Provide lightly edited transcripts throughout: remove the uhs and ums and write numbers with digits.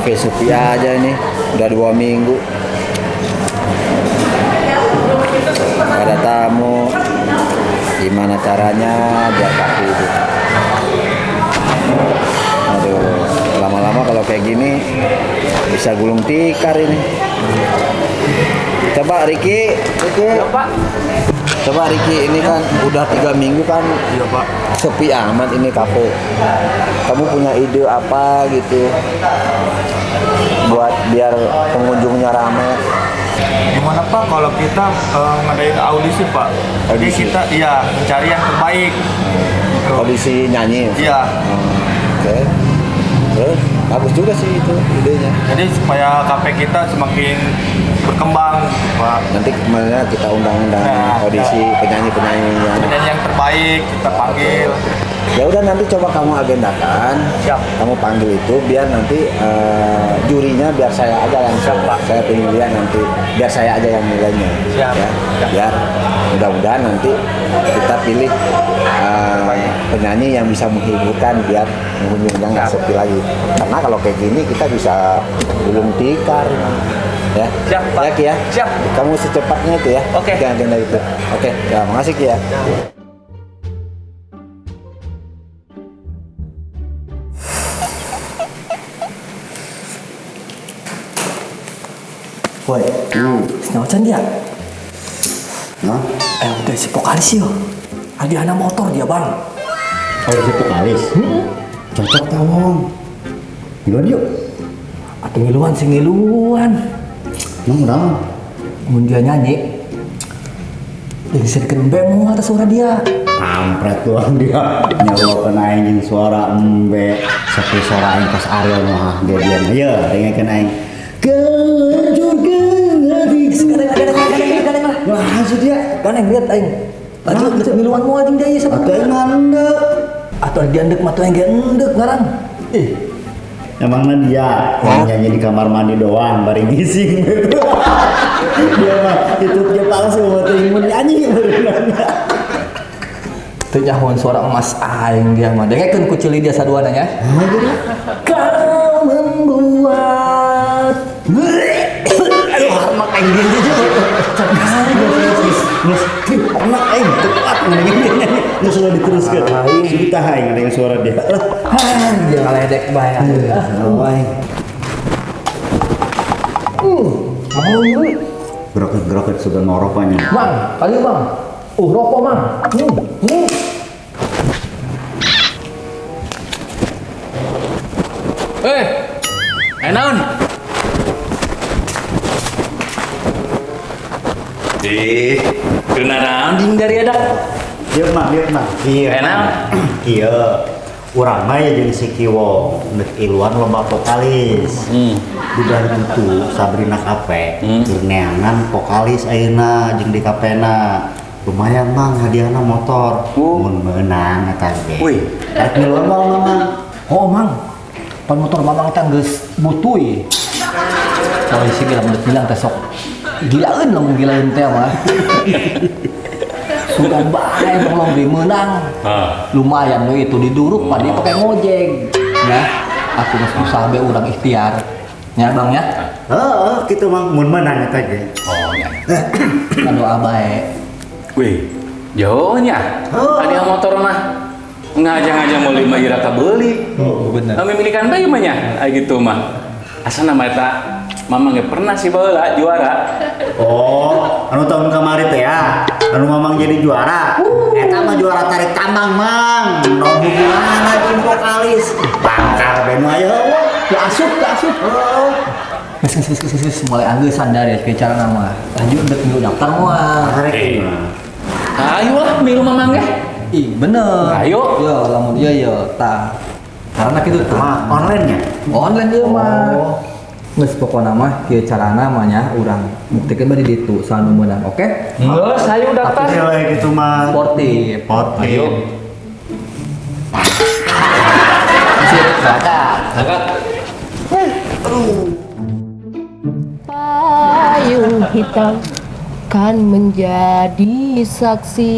Kafe sepi aja ini, udah 2 minggu. Gak ada tamu. Gimana caranya biar kafe hidup? Aduh, lama-lama kalau kayak gini bisa gulung tikar ini. Coba Riki, Riki. Ya, Pak. Coba Riki, ini kan udah 3 minggu kan. Iya, Pak. Sepi amat ini kafe. Kamu punya ide apa gitu buat biar pengunjungnya rame? Gimana, Pak, kalau kita ngadain audisi, Pak? Jadi Audisi. kita iya mencari yang terbaik. Gitu. Audisi nyanyi. Iya. Oke. Terus bagus juga sih itu idenya. Jadi supaya kafe kita semakin berkembang, Pak. Nanti kemarin kita undang-undang Nah, audisi penyanyi-penyanyi yang Penyanyi yang terbaik kita panggil. Ya udah, nanti coba kamu agendakan. Siap. Kamu panggil itu biar nanti jurinya biar saya aja langsung. Siap, Pak. Saya pengen lihat nanti biar saya aja yang nilainya. Siap. Ya. Siap. Biar mudah-mudahan nanti kita pilih penyanyi yang bisa menghiburkan biar pengunjungnya nggak Siap. sepi lagi. Karena kalau kayak gini kita bisa gulung tikar. Ya. Siap, Pak. Ya, Ki ya. Siap. Kamu secepatnya itu ya. Oke. Bikin agenda itu. Oke, ya, makasih Ki ya. Woi, senyawa can dia? Hah? Eh, udah si vokalis yo. Hadiahna motor dia, Bang. Oh, si vokalis? Cocok tah, Wong. Ngiluan yuk. Atau ngiluan sih ngiluan. Emang kenapa? Mun dia nyanyi, jadi sedikit embe mau atas suara dia. Kampret doang dia. Nyawakeun aing jeung suara embe. Seperti suara aing kos Ariel mah dia dia. Ayo, dengekeun aing. Kehancurkan hatiku. Gandeng, gandeng, gandeng, gandeng lah. Wah, sih dia. Gandeng lihat aing. Lanjut, nah, ngiluan mau anjing dia ya. Atau aing mandek. Atau dia endek mah tuh yang endek ngarang. Ih, Emangnya dia yang nyanyi di kamar mandi doang bari ngising gitu. Dia mah itu dia palsu mah teuing mun nyanyi beneran. Teu nyahoan suara emas aing dia mah. Dengekeun ku ceuli dia saduana nya. Kau membuat. Aduh, mak aing dia juga. Geus enak aing teu kuat ngedengeun nyanyi. Geus ulah diteruskeun. Sudah aing ngedengeun suara dia. Lah, Ah, dia ngaledek bae. oh, aing. Mau beli. Groket-groket sudah ngoroknya. Mang, kali Bang. Rokok, Mang. Eh, naon? Eh, kena naon ding dari ada? Dieu mah, dieu mah. Kieu. Eh, naon? Kieu. Urang mah ya jeung si Kiwo geus iluan lomba vokalis. Udah gitu Sabrina Cafe keur neangan vokalis ayeuna jeung di kafena. Lumayan, Mang, hadiahna motor. Mun meunang eta ge. Wih. Rek ngiluan moal, Mang? Oh, Mang. Pan motor Mamang teh geus butuy. Polisi bilang udah bilang teh sok gilaeun lamun gilaeun teh mah. Sudah bae Bang Longri menang. Ah. Lumayan nu itu diduruk pan dia pakai ngojek. Ya, aku geus usaha be urang ikhtiar. Ya, Bang ya. Heeh, kitu Mang mun meunang eta ge. Oh, ya. Kan doa bae. Wih, jauhnya. Hadiah motor mah ngajak-ngajak mau lima ira kabeli. Oh, bener. Kami milikan bae mah nya, ai gitu mah. Asa nama eta Mama nggak pernah sih baheula juara. Oh, anu tahun kamari teh ya. Anu Mamang jadi juara. Eta mah juara tarik tambang, Mang. No hubunganna jeung vokalis. Bangkar be nu aya eueuh. Teu asup, teu asup. Geus geus geus geus geus mulai angeusan dari kayak cara nama. Lanjut dek milu daftar moal. Tarik. Eh. Ayo lah milu Mamang ge. Ih, bener. Ayo. Yo, lamun iya yo, tah. Karena kitu tah. Mah online nya. Online ieu mah. Geus pokona mah kieu carana mah nya urang buktikeun bae di ditu saha nu meunang, oke? Geus, ayo daftar. Tapi we gitu mah. Sportif. Sportif. Ayo. Sip, berangkat. Berangkat. Payung hitam kan menjadi saksi.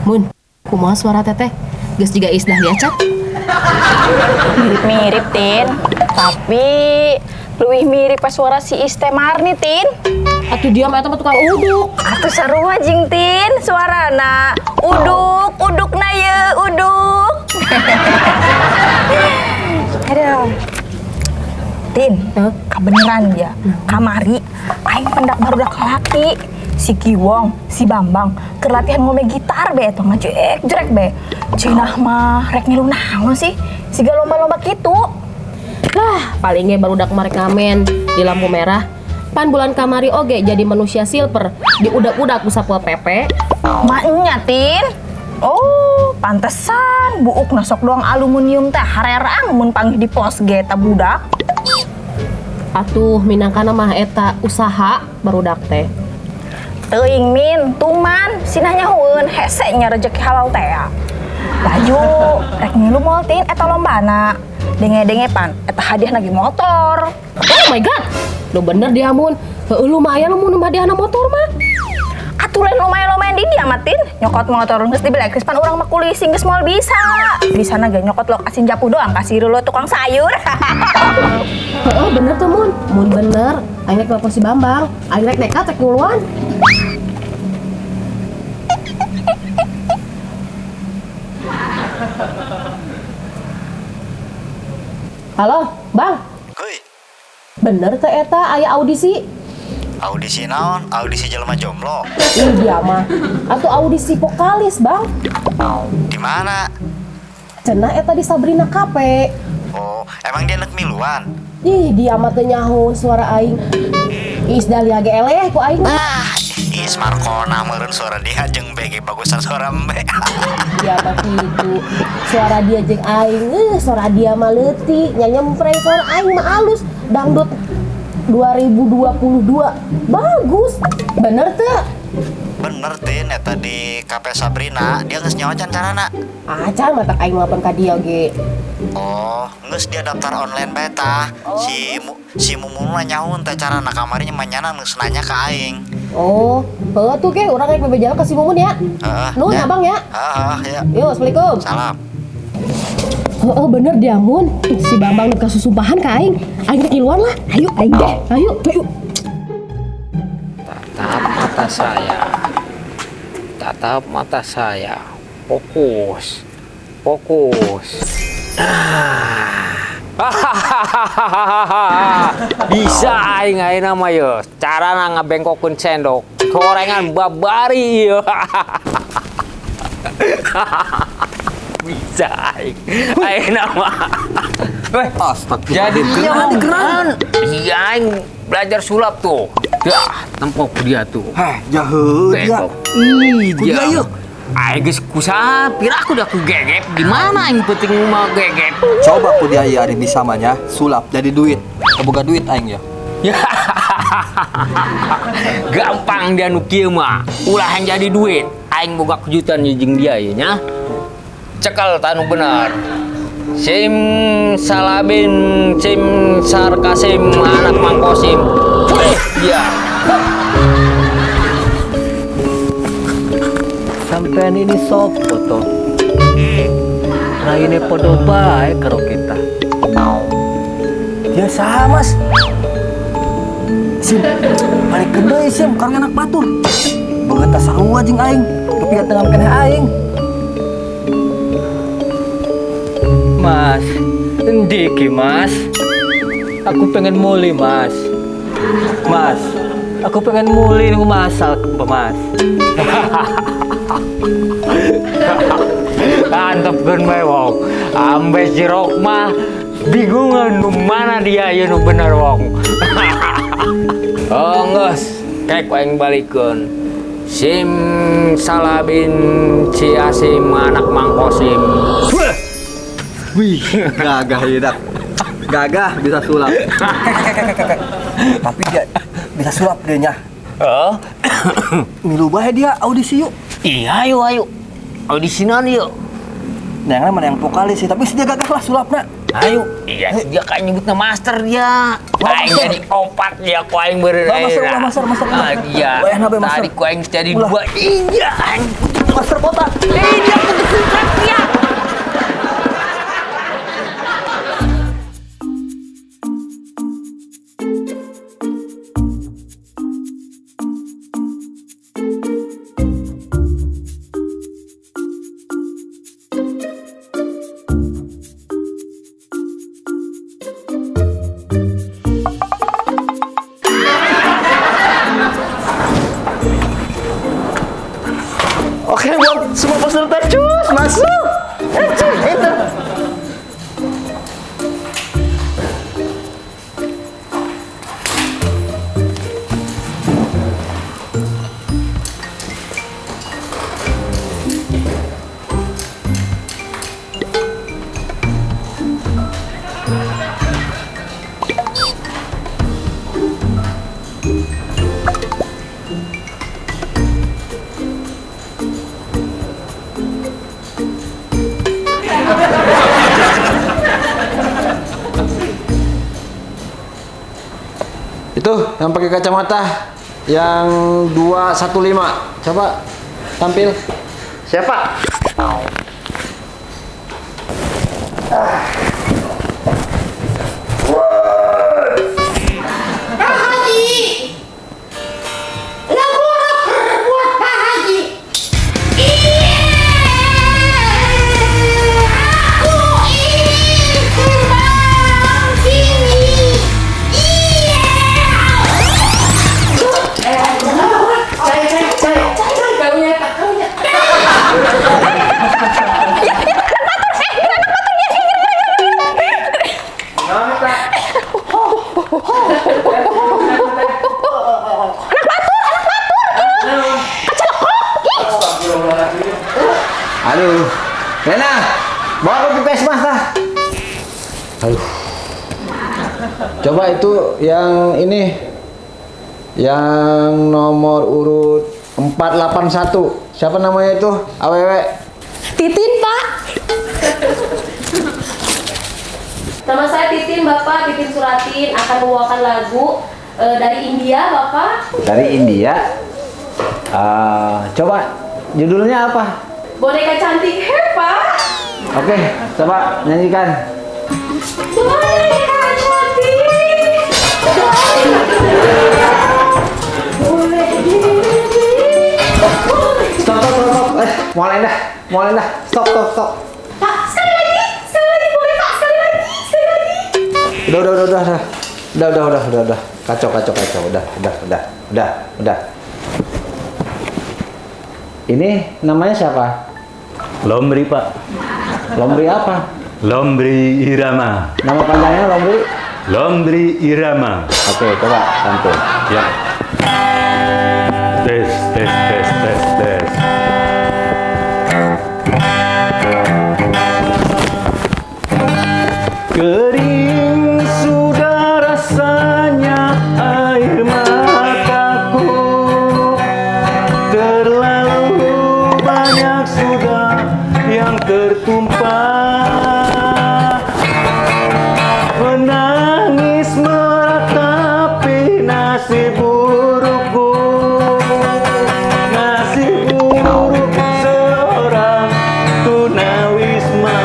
Mun, kumaha suara teteh? Geus jiga Iis Dahlia cat? Mirip-mirip, Tin. Tapi leuwih mirip pas suara si Iste Marni, Tin. Atuh dia mah eta mah tukang uduk. Atuh sarua jeung Tin suarana. Uduk, udukna ye, uduk. Aduh. Tin, kebeneran ya. Kamari aing pendak barudak laki. Si Kiwong, si Bambang keur latihan ngome gitar be eta ngajek-jrek be. Cenah mah rek ngilu naon sih? Siga lomba-lomba kitu. Lah, palingnya barudak mereka ngamen di lampu merah. Pan bulan kamari oge jadi manusia silver diudak-udak ku Satpol PP. Maknya, Tin. Oh, pantesan buuk nasok doang aluminium teh harerang mun panggih di pos ge eta budak. Atuh minangkana mah eta usaha barudak teh. Teuing Min, tuman sinah nyahueun hese nya rejeki halal teh ya. Laju rek ngilu moal Tin eta lombana. Denge-denge pan eta hadiah lagi motor. Oh my god. Lu bener dia mun. Heueuh lumayan mun hadiahna motor mah. Atuh lain lumayan-lumayan di dia mah Tin. Nyokot motor geus dibeli pan urang mah kulising geus moal bisa. Di sana ge nyokot lok asin japuh doang kasih lo tukang sayur. Heeh bener tuh mun. Mun bener aing rek telepon si Bambang. Aing rek nekat rek ngiluan. Halo, Bang. Hei, Bener teh eta aya audisi? audisi naon? Audisi jelema jomblo. Ih, dia mah. Atau audisi vokalis, Bang. Di mana? Cenah eta di Sabrina Cafe. Oh, emang dia nek miluan? Ih, dia mah teu nyaho suara aing. Is Dahlia ge eleh ku aing. Ah, Is Markona meureun suara dia jeung BG bagusan suara embe. Dia mah kitu. Suara dia jeung aing, suara dia mah leutik, nyanyempreng suara aing mah alus. Dangdut 2022 bagus. Bener teu? Bener Tin, eta di Cafe Sabrina, dia geus nyawa can carana. Acan matak aing nelpon ka dia ge. Oh, geus dia daftar online bae tah. Si Mumun mah nyaho teh carana kamari manyana geus nanya ka aing. Oh, heuh tuh ge urang rek bebejalan ka si Mumun ya. Heeh. Nuhun ya. Abang ya. Heeh, ya. Yo, assalamualaikum. Salam. Heeh bener dia mun. Si Bambang nu kasusumpahan ka aing. Aing rek ngiluan lah. Ayo aing deh. Ayo, ayo. Tatap mata saya. Tatap mata saya. Fokus. Fokus. Bisa aing ayeuna mah ye. Carana ngabengkokeun sendok. Gorengan babari ieu. Bisa aing. Ayeuna mah. Weh, jadi dia mau. Iya aing belajar sulap tuh. Dah, tempok dia tuh. Heh, jahe dia. Bengkok. Ih, Ku dia dia. yeuh. Aing geus kusaha, pira aku udah ku gegep. Gimana aing penting mah gegep. Coba ku dia ieu ari bisa mah nya, sulap jadi duit. Boga duit aing ya. Gampang dia nu kieu mah. Ulah yang jadi duit. Aing boga kejutan jeung dia ieu nya. Cekal tanu bener. Sim Salabin, Sim Sarkasim, anak Mangkosim. Wih, dia. Sampean ini sopo toh? Raine podo bae karo kita. Dia saha, Mas? Sim, balikeun deui sim karena anak batur. Boga tas sarua jeung aing, tapi tengah keneh aing. Mas, endi ki Mas? Aku pengen muli Mas. Mas, aku pengen muli ning omah asal Mas. Antepkeun bae wong. Ambe si Rok mah bingungan nu mana dia ieu nu bener wong. Oh geus, kek aing balikeun. Sim Salabin Ciasim anak Mangkosim. Wih, gagah ya dak. Gagah bisa sulap. Tapi dia bisa sulap dia nya. Heeh. Milu bae dia audisi yuk. Iya, ayo ayo. Audisinan yuk. Nah, yang mana yang vokalis sih, tapi dia gagah lah sulapna. Ayo, iya dia kayak nyebutnya master dia. Wah, Aing master. jadi opat dia ku aing beureun. Wah, master, ulah, master, master, ulah. Ah, iya. Wayahna bae, master. Tadi ku aing jadi Ulah. dua. Iya, aing Master kota. Iya, kudu dia. Itu yang pakai kacamata yang 215. Coba tampil. Siapa? Pak Haji. Lagu rocker buat Pak Haji. Iya, aku ingin terbang tinggi. Iya. Aduh. Lena, bawa kopi pesma kah? Aduh. Coba itu yang ini. Yang nomor urut 481. Siapa namanya itu? AWW. Titin, Pak. Nama saya Titin, Bapak. Titin Suratin akan membawakan lagu dari India, Bapak. Dari India. Coba judulnya apa? Boneka cantik, he, Pak. Oke, coba nyanyikan. Boneka cantik. Boleh Stop, stop, stop, stop. Mau dah, mau dah. Stop, stop, stop. Pak, sekali lagi boleh Pak, sekali lagi, sekali lagi. Udah, udah, udah, udah, udah. Udah, udah, udah, udah, udah. Kacau, kacau, kacau. Udah, udah, udah, udah, udah. Ini namanya siapa? Lomri, Pak. Lomri apa? Lomri Irama. Nama panjangnya Lomri? Lomri Irama. Oke, coba tampil. Ya. Tes, tes, tes, tes, tes. Kering sudah rasanya air mataku, terlalu banyak sudah yang tertumpah. Menangis meratapi nasib burukku, nasib buruk seorang tunawisma.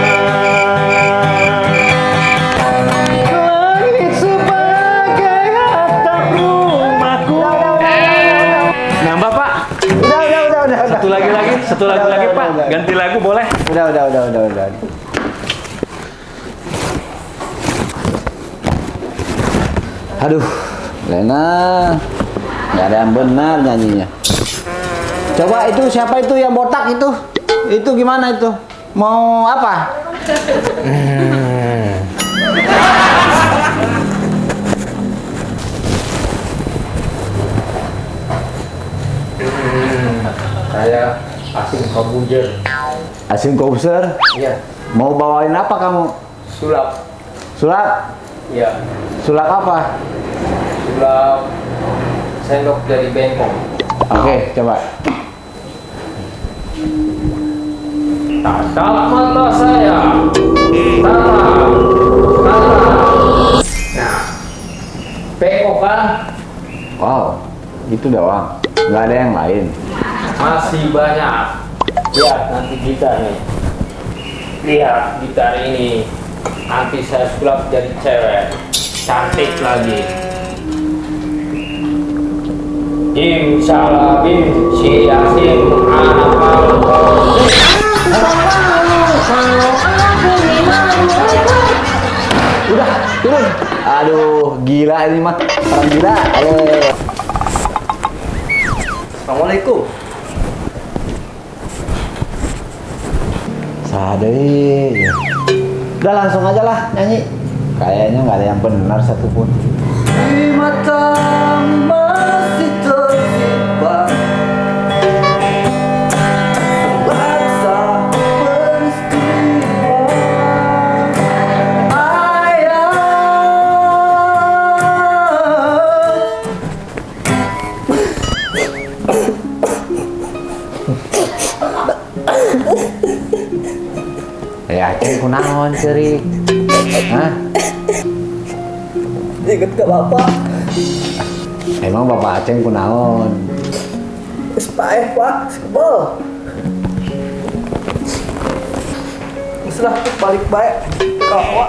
Langit sebagai atap rumahku. Nambah, Pak. Udah, udah, udah, udah. Satu lagi lagi, satu lagu Udah, lagi, udah, Pak. udah, udah. Ganti lagu boleh? Udah, udah, udah, udah, udah. Aduh, Lena, nggak ada yang benar nyanyinya. Coba itu siapa itu yang botak itu? Itu gimana itu? Mau apa? Saya Asim Kobuzer. Asim Kobuzer? Iya. Mau bawain apa kamu? Sulap. Sulap? Iya. Sulap apa? Sulap sendok dari bengkok. Oke, coba. Tatap mata saya. Tatap. Tatap. Nah. Bengkok kan? Wow, itu doang. Nggak ada yang lain. Masih banyak. Lihat nanti gitar nih. Lihat gitar ini. Nanti saya sulap jadi cewek. Cantik lagi. Jim salabim si yasin anak. Udah, turun. Aduh, gila ini mah. Orang gila. Ayo. Assalamualaikum. Sadai. Udah langsung aja lah nyanyi. Kayaknya nggak ada yang benar satupun. Di mata masih tersimpan laksa peristiwa ayah. Ya, Aceng kunaon ceurik? Hah? Ingat ke bapak? Emang bapak Aceng kunaon? Geus paeh, Pak. Sebel. Geus lah, balik bae. Kawa.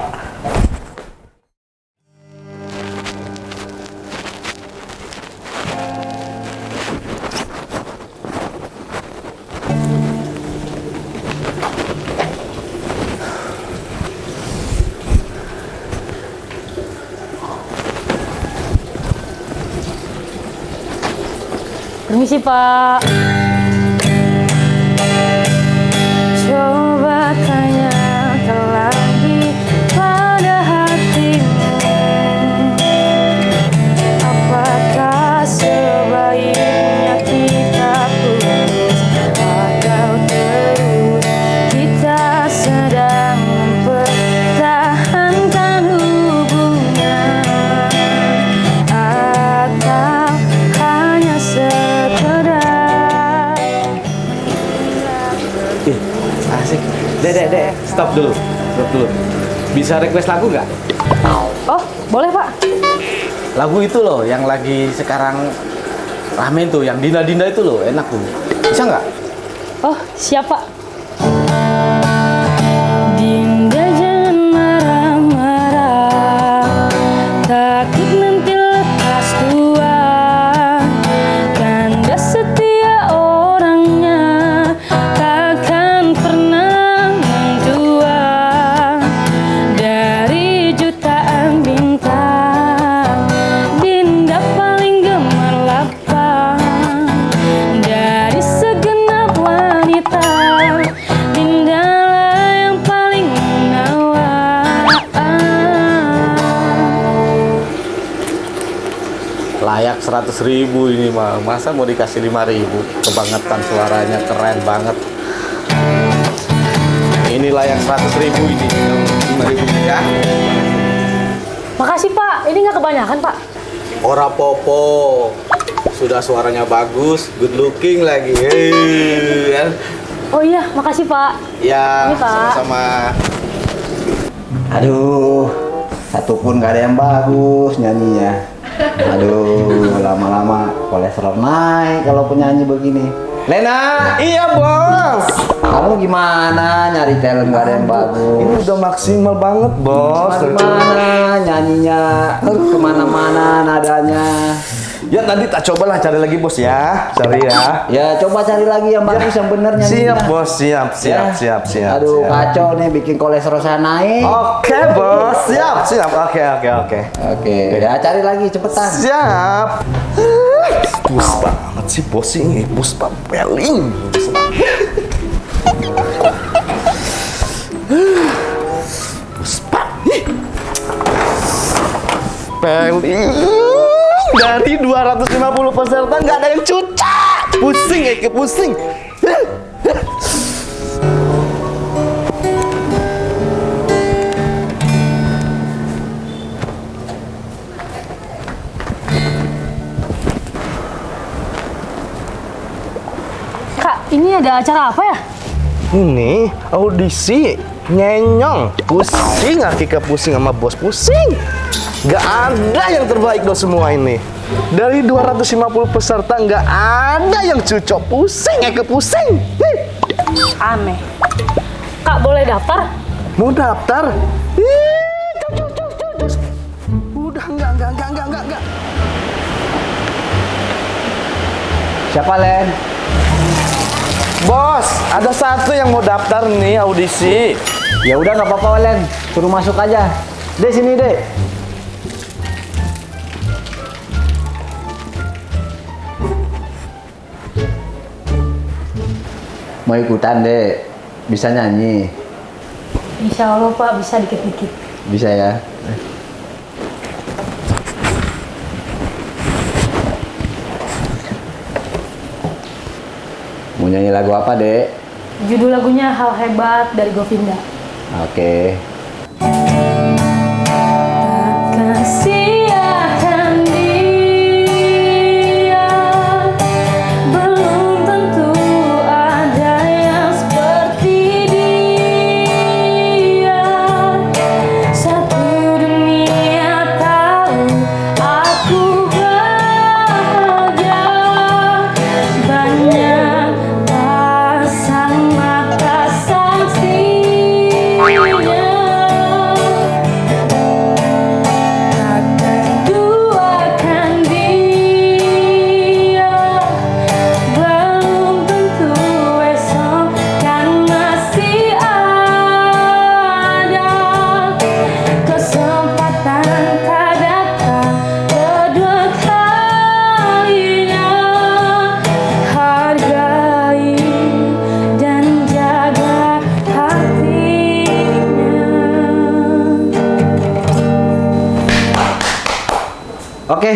Permisi, Pak. Coba tanyakan lagi pada hatimu, apakah sebaiknya kita putus atau terus? Kita sedang mempertahankan hubungan atau hanya sekedar. Ih, asik. Dek, dek, dek, stop dulu. Stop dulu. Bisa request lagu nggak? Oh, boleh, Pak. Lagu itu loh yang lagi sekarang rame tuh, yang Dinda-Dinda itu loh, enak tuh. Bisa nggak? Oh, siap, Pak. Dinda jangan marah-marah, takut nanti lepas tua. Kanda setia orangnya, takkan pernah mendua. Dari jutaan bintang, Dinda paling gemerlapang. Dari segenap wanita, Dinda lah yang paling menawan. Layak 100.000 ini mah. Masa mau dikasih 5.000? Kebangetan suaranya, keren banget. Ini layak 100.000 ini. 5.000 ya. Makasih, Pak. Ini nggak kebanyakan, Pak. Ora popo. Sudah suaranya bagus, good looking lagi. Hei, ya. Oh iya, makasih, Pak. Ya, Ini, Pak. sama-sama. Aduh, satu pun gak ada yang bagus nyanyinya. Aduh, lama-lama kolesterol naik kalau penyanyi begini. Lena, Iya, Bos. kamu gimana nyari talent gak ada yang bagus? Ini udah maksimal banget, Bos. Gimana nyanyinya kemana-mana nadanya? Ya nanti tak cobalah cari lagi, Bos ya. Cari ya. Ya coba cari lagi yang bagus, yang bener nyanyinya. Siap, Bos. Siap, siap, Ya. siap, siap. Aduh, siap. kacau nih bikin kolesterol saya naik. Oke, Bos. Siap, siap. Oke, oke, oke. Oke, ya cari lagi cepetan. Siap. Bos banget sih, Bos ini. Bos papeling. Bos Peling. Dari 250 peserta nggak ada yang cucak. Pusing, Eke, pusing. Kak, ini ada acara apa ya? Ini audisi nyenyong. Pusing, Akika pusing sama bos pusing. Nggak ada yang terbaik loh semua ini. Dari 250 peserta nggak ada yang cucok. Pusing, Eke pusing. Hih. Aneh. Kak, boleh daftar? Mau daftar? Ih, cus, cus, cus, cus. Udah enggak. Siapa, Len? Bos, ada satu yang mau daftar nih audisi. Ya udah nggak apa-apa, Len. Suruh masuk aja. Dek, sini, Dek. Mau ikutan, Dek? Bisa nyanyi? Insya Allah, Pak, bisa dikit-dikit. Bisa ya? Mau nyanyi lagu apa, Dek? Judul lagunya Hal Hebat dari Govinda. Oke. Kasihan dia, belum tentu ada yang seperti dia. Oke,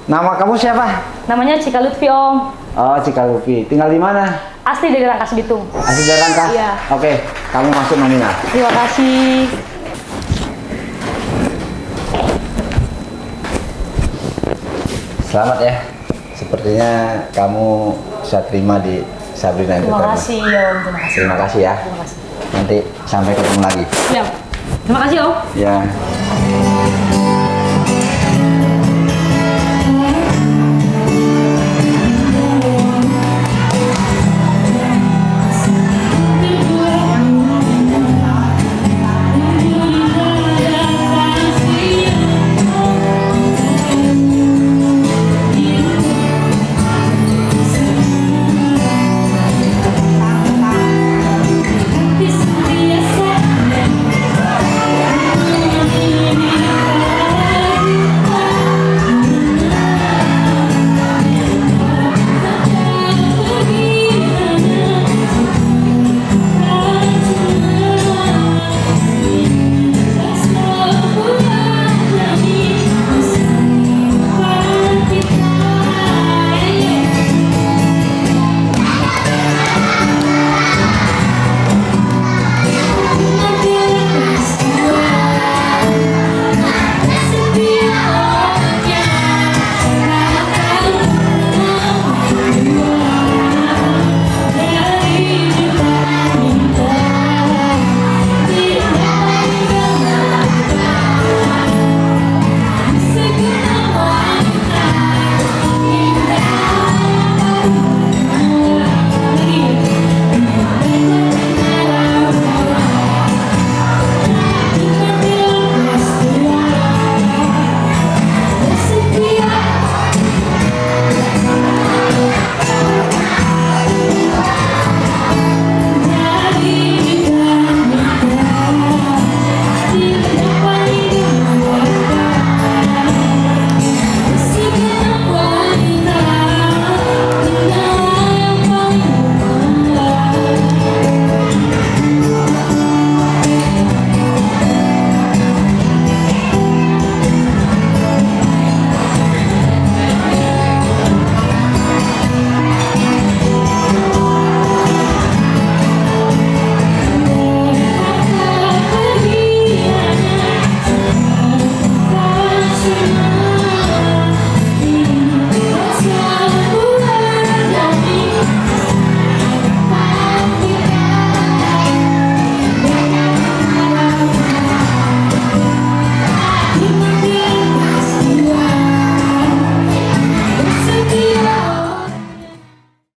nama kamu siapa? Namanya Cika Lutfi, Om. Oh, Cika Lutfi. Tinggal di mana? Asli dari Rangkas Bitung. Asli dari Rangkas? Iya. Oke, kamu masuk nominal. Terima kasih. Selamat ya. Sepertinya kamu bisa terima di Sabrina Terima Entertainment. kasih, Om. Terima kasih. Terima kasih ya. Terima kasih. Nanti sampai ketemu lagi. Ya. Terima kasih, Om. Ya.